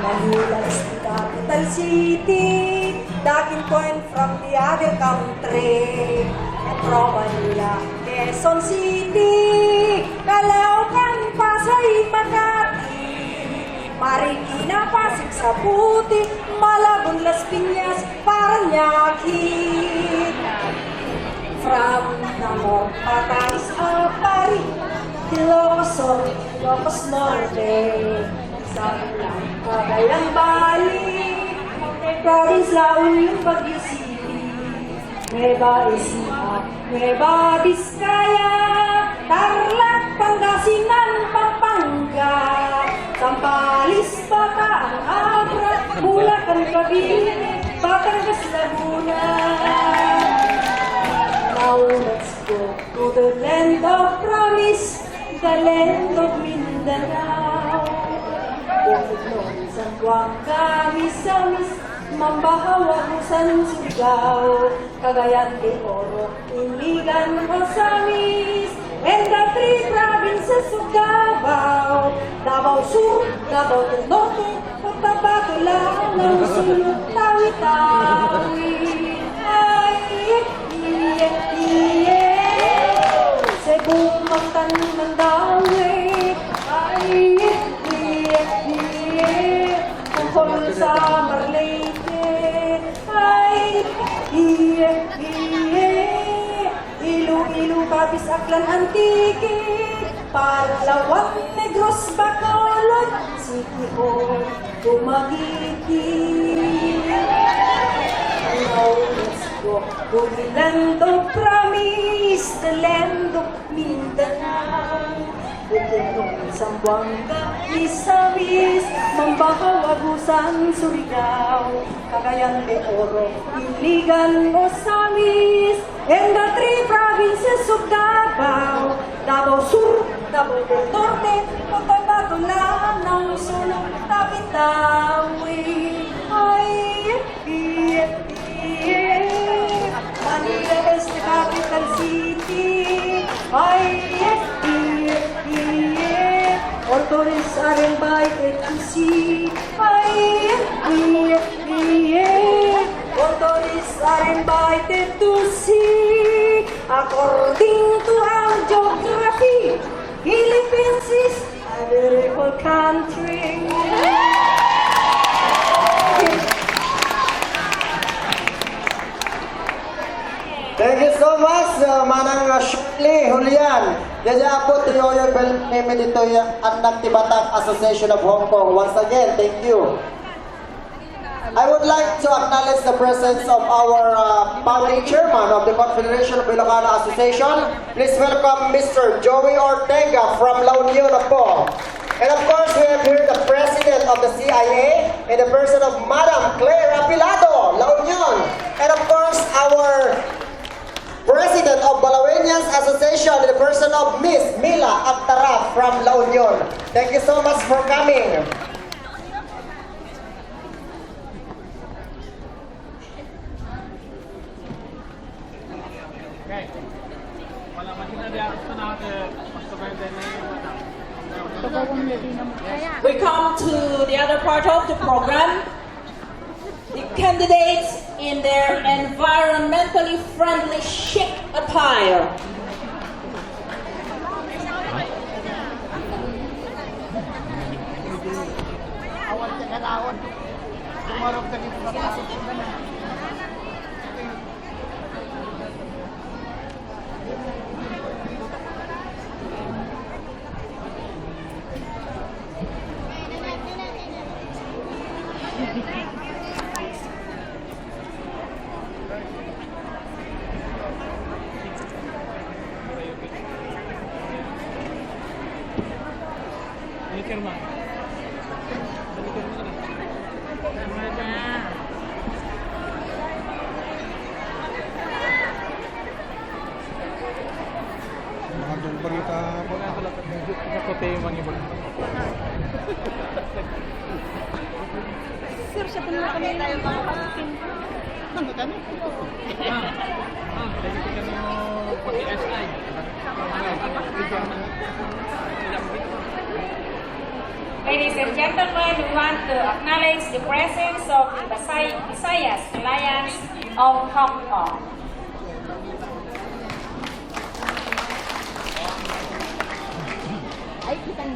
Manila is the capital city, Dakddkel from the other country. Metro Manila, Quezon City, Caloocan, Pasay, Makati, Marikina, Pasig, Sabuti, Malabon, Las Piñas, Parañaque. From the North, Batac, Paris, Ilocos, Norte, Saan, Cagayan Valley, Province, La Union, Baguio City, Nueva Ecija, Nueva Vizcaya, Tarlac, Pangasinan, Pampanga, Zambales, Bataan, Abra, Bulacan, Cavite, Batangas, Laguna. Now let's go to the land of promise, the land of Mindanao. Bukidnon, Zamboanga, Misamis, Mambahawa, Surigao, Cagayan de Oro, Iligan, Osamis, and the three provinces of Davao, Davao Sur, Davao del Norte, Cotabato, Lanao, Sulok, Tawi-Tawi. Cebu, Mactan, Mandawi, tungkol sa Marleyte, Iloilo, Capiz, Aklan, Antique, Palawan, Negros, Bacolod, Siquijor, Dumaguete. Now let's go to the land of promise, the land of Mindanao. Bukidnon, Zamboanga, Misamis, Mambahawa, Surigao, Cagayan de Oro, Iligan, Osamis, and the three provinces of Davao, Davao Sur, Davao del Norte, Cotabato, Lanao, Sulok, Tawi-Tawi. Manila is the capital city. All tourists are invited to see. All tourists are invited to see. According to our geography, Philippines is a beautiful country. Thank you so much, Manang Shirley, Julian. Daya po, Yoyo'y Villame dito yung Annak-ti Batac Association of Hong Kong. Once again, thank you. I would like to acknowledge the presence of our founding chairman of the Confederation of Ilocano Association. Please welcome Mr. Joey Ortega from La Union po. And of course, we have here the president of the CIA in the person of Madam Claire Apilado, La Union. And of course, our President of Balaweñas Association in the person of Miss Mila Agtaraf from La Union. Thank you so much for coming. We come to the other part of the program. The candidates in their environmentally friendly chic attire. Sir, siya po na kami tayo mga pagkakin. Ano kami? Ladies and gentlemen, we want to acknowledge the presence of the Visayas Alliance of Hong Kong. Ay, kitang